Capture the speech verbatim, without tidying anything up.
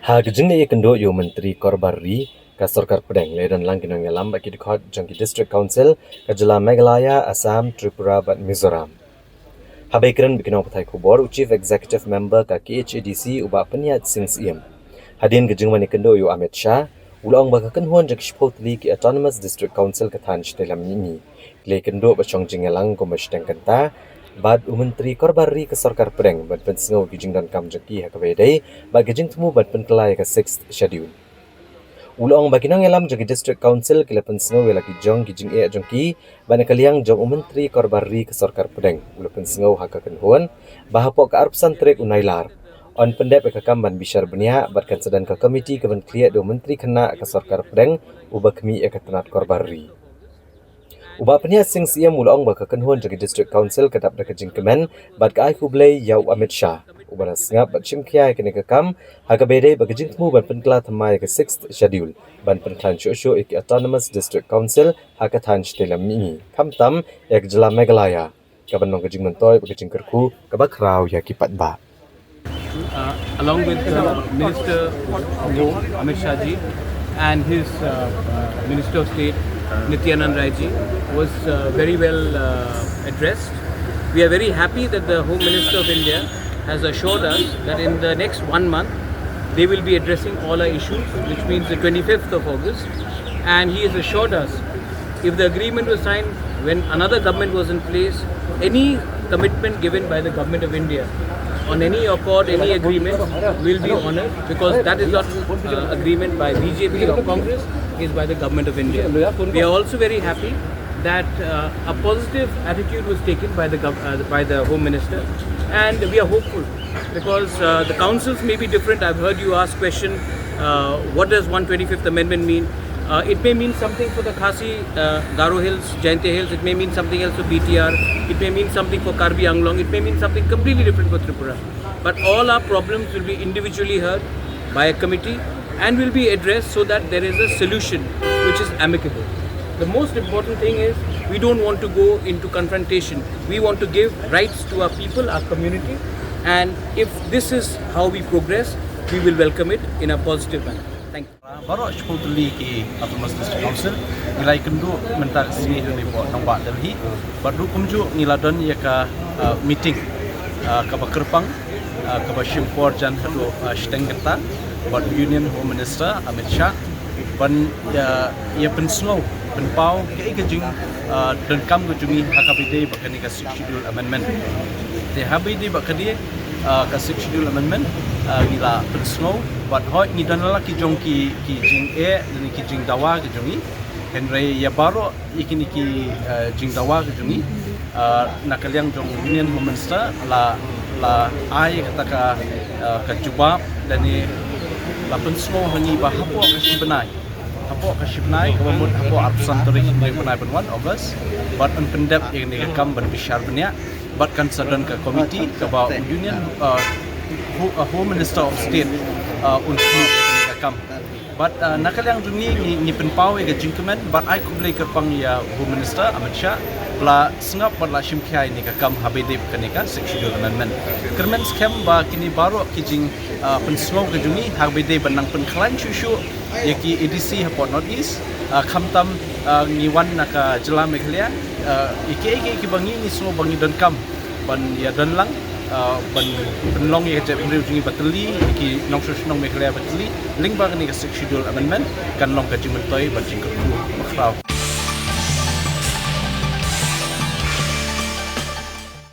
Ha ka jingleit ïakynduh ïa u Myntri Korbar Ri ka Sorkar Pdeng, la don lang ki nongïalam bad ki dkhot jong ki District Council ka jylla Meghalaya, Assam, Tripura bad Mizoram. Haba ïakren bad ki nongpathai khubor, u Chief Executive Member ka K H A D C, u Bah Pynïaid Sing Syiem, hadien ka jingwan ïakynduh ïa u Amit Shah, u la ong ba ka kynhun jong ki shiphew tylli ki Autonomous District Council ka thaiñ shatei lam mihngi ki la ïakynduh bad shong jingïalang kumba shiteng kynta bad u Myntri Korbar Ri ka Sorkar Pdeng ban pynsngew ïa ki jingdonkam jong ki ha kaba ïadei bad ka jingthmu ban pynkylla ïa ka Sixth Schedule. U la ong ba ki nongïalam jong ki District Council ki la pynsngew ïa la ki jong ki jingeh jong ki, bad na ka liang jong u Myntri Korbar Ri ka Sorkar Pdeng, u la pynsngew ha ka kynhun ba hapoh ka arphew san tarik u Nailar yn pyndep ïa ka kam ban bishar bniah bad kan sa don ka komiti kaban khlieh da u Myntri Khynnah ka Sorkar Pdeng uba khmih ïa ka tnat Korbar Ri. U Bah Pynïaid Sing Syiem u la ong ba ka kynhun jong ki District Council ka dap da ka jingkmen bad ka ai khublei ïa u Amit Shah uba la sngap bad shim khia ïa kane ka kam ha kaba ïadei bad ka jingthmu ban pynkylla thymmai ïa ka Sixth Schedule ban pynkhlaiñ shuh shuh ïa ki Autonomous District Council ha ka thaiñ shatei lam mihngi, khamtam ïa ka jylla Meghalaya, kaban long ka jingmyntoi bad ka jingkyrkhu kaba khraw ïa ki paidbah. Uh, along with uh, Minister Wo, Amit Shah ji, and his uh, uh, Minister of State, Nityanand Rai ji, was uh, very well uh, addressed. We are very happy that the Home Minister of India has assured us that in the next one month, they will be addressing all our issues, which means the twenty-fifth of August. And he has assured us, if the agreement was signed when another government was in place, any commitment given by the Government of India on any accord, any agreement will be honored, because that is not uh, agreement by B J P or Congress, is by the Government of India. We are also very happy that uh, a positive attitude was taken by the gov- uh, by the Home Minister, and we are hopeful because uh, the councils may be different. I've heard you ask question, uh, what does one twenty-fifth Amendment mean? Uh, it may mean something for the Khasi, uh, Garo Hills, Jaintia Hills. It may mean something else for B T R. It may mean something for Karbi Anglong. It may mean something completely different for Tripura. But all our problems will be individually heard by a committee and will be addressed so that there is a solution which is amicable. The most important thing is we don't want to go into confrontation. We want to give rights to our people, our community, and if this is how we progress, we will welcome it in a positive manner. Thank you. Baroh shiphew tylli ki Autonomous District Council ngi la ïakynduh mynta ka sngi ha Nongbah Delhi. Bad ruh kumjuh ngi la don ïa ka uh, meeting uh, kaba kyrpang uh, kaba shim por jan haduh uh, shiteng kynta bad Union Home Minister Amit Shah ban ïa, ïa pynsngew pynpaw kaei ka jing uh, donkam ka jong ngi ha kaba ïadei bad kane ka Sixth Schedule Amendment. Te haba ïadei bad kane uh, ka Sixth Schedule Amendment uh, ngi la pynsngew bad hooid ngi don la ki jong ki ki jingeh lane ki jingdawa ki jong ngi. Hynrei ïa baroh ïa kine ki uh, jingdawa ki jong ngi uh, na ka liang jong Union Home Minister la la ai kata ka uh, ka jubab lane la pynsngew ha ngi ba hapoh ka shi bnai, hapoh ka shi bnai kaba mut hapoh arphew san tarik jong u bnai ban wan August bad yn pyndep ïa kane ka kam ban bishar bniah bad kan sa don ka komiti kaba u Union uh, Ho- uh, Home Minister of State uh, un khmih ïa kane ka kam. Bad uh, na ka liang jong ngi ngi ngi pynpaw ïa ka jingkmen bad ai khublei kyrpang ïa u Home Minister Amit Shah ba la sngap bad la shim khia ïa kane ka kam haba ïadei bad kane ka Sixth Schedule Amendment. Kyrmen skhem ba kine baroh ki jing uh, pynsngew ka jong ngi haba ïadei ban nang pynkhlaiñ shuh shuh ïa ki A D C hapoh North East uh, khamtam uh, ngi wan na ka jylla Meghalaya uh, ïa kiei kiei kiba ngi ngi sngew ba ngi donkam ban ïa don lang uh, ban pynlong ïa ka jaitbynriew jong ngi ba tylli, ïa ki nongshong shnong Meghalaya ba tylli lyngba kane ka Sixth Schedule Amendment kan long ka jingmyntoi bad jingkyrkhu ba khraw.